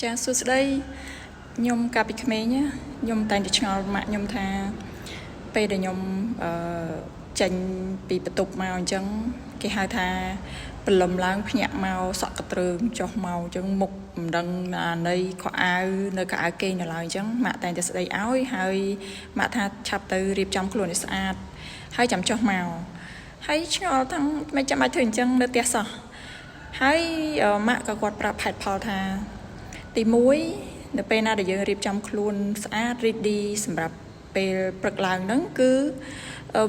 ចាសួស្តីខ្ញុំកាលពីក្មេងណាខ្ញុំតែងតែឆ្ងល់ម៉ាក់ខ្ញុំថាពេលដែលខ្ញុំអឺចេញពីបន្ទប់មកអញ្ចឹងគេហៅថាព្រលឹមឡើងភ្ញាក់មកសក់កទ្រើងចុះមកអញ្ចឹងមុខមិនដឹងណានៃខោអាវនៅខោអាវគេងនៅឡើយអញ្ចឹងម៉ាក់តែងតែស្ដីឲ្យហើយម៉ាក់ថាឆាប់ទៅរៀបចំខ្លួនឲ្យស្អាតហើយចាំចុះមកហើយឆ្ងល់ទាំងមិនចាំបាច់ធ្វើអញ្ចឹងនៅផ្ទះសោះហើយម៉ាក់ក៏គាត់ប្រាប់ហេតុផលថា ទី1នៅពេលណាដែលយើងរៀបចំខ្លួនស្អាត ready សម្រាប់ពេលព្រឹកឡើងហ្នឹងគឺ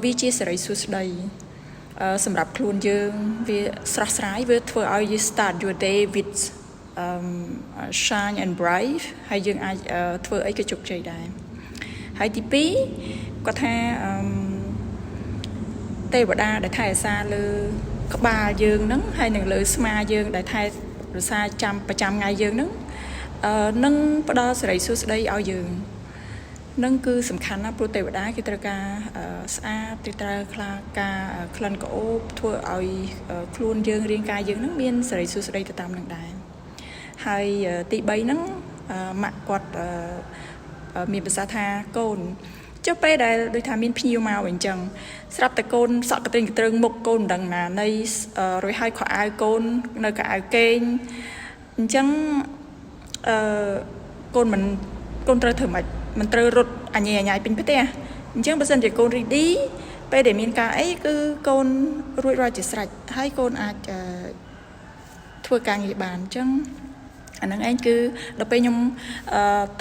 វាជាសិរីសួស្តីសម្រាប់ខ្លួនយើងវាស្រស់ស្រាយវាធ្វើឲ្យ you start your day with shine and bright ហើយយើងអាចធ្វើអីក៏ជោគជ័យដែរហើយទី2គាត់ថាទេវតាដែលថែរក្សាលើក្បាលយើងហ្នឹងហើយនឹងលើស្មាយើងដែលថែរក្សាចាំប្រចាំថ្ងៃយើងហ្នឹងអឺនឹងផ្ដល់សិរីសួស្តីឲ្យយើងនឹងគឺសំខាន់ណាស់ព្រោះទេវតាគេត្រូវការស្អាតគេត្រូវខ្លាការក្លិនក្រអូបធ្វើឲ្យខ្លួនយើងរាងកាយយើងនឹងមានសិរីសួស្តីទៅតាមនឹងដែរហើយទី3ហ្នឹងម៉ាក់គាត់មានប្រសាសន៍ថាកូនចុះពេលដែលដូចថាមានភ្ញៀវមកអញ្ចឹងស្រាប់តែកូនសក់កទ្រិញកទ្រើងមុខកូនមិនដឹងណានៃរួចហើយខោអាវកូននៅខោអាវគេងអញ្ចឹងអឺកូនមិនកូនត្រូវធ្វើម៉េចមិនត្រូវរត់អញញ៉ៃពេញផ្ទះអញ្ចឹងបើសិនជាកូន ready ពេលដែលមានការអីគឺកូនរួចរាល់ជាស្រេចហើយកូនអាចធ្វើការងារបានអញ្ចឹងអាហ្នឹងឯងគឺដល់ពេលខ្ញុំ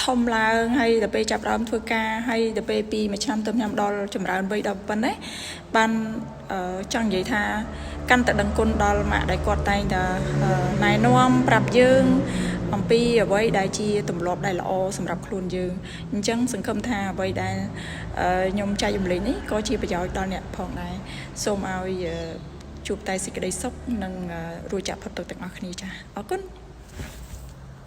ធំឡើងហើយដល់ពេលចាប់ដើមធ្វើការហើយដល់ពេលពីមួយឆ្នាំទៅខ្ញុំដល់ចម្រើនវ័យដល់ប៉ុណ្ណេះបានចង់និយាយថាកាន់តែដឹងគុណដល់ម៉ាក់ដែលគាត់តែងតែណែនាំប្រាប់យើងអំពីអ្វីដែលជាទម្លាប់ដែលល្អសម្រាប់ខ្លួនយើងអញ្ចឹងសង្ឃឹមថាអ្វីដែលខ្ញុំចែករំលែកនេះក៏ជាប្រយោជន៍ដល់អ្នកផងដែរសូមឲ្យជួបតែសេចក្តីសុខនិងរួចចាកផុតទុក្ខទាំងអស់គ្នាចា៎អរគុណ។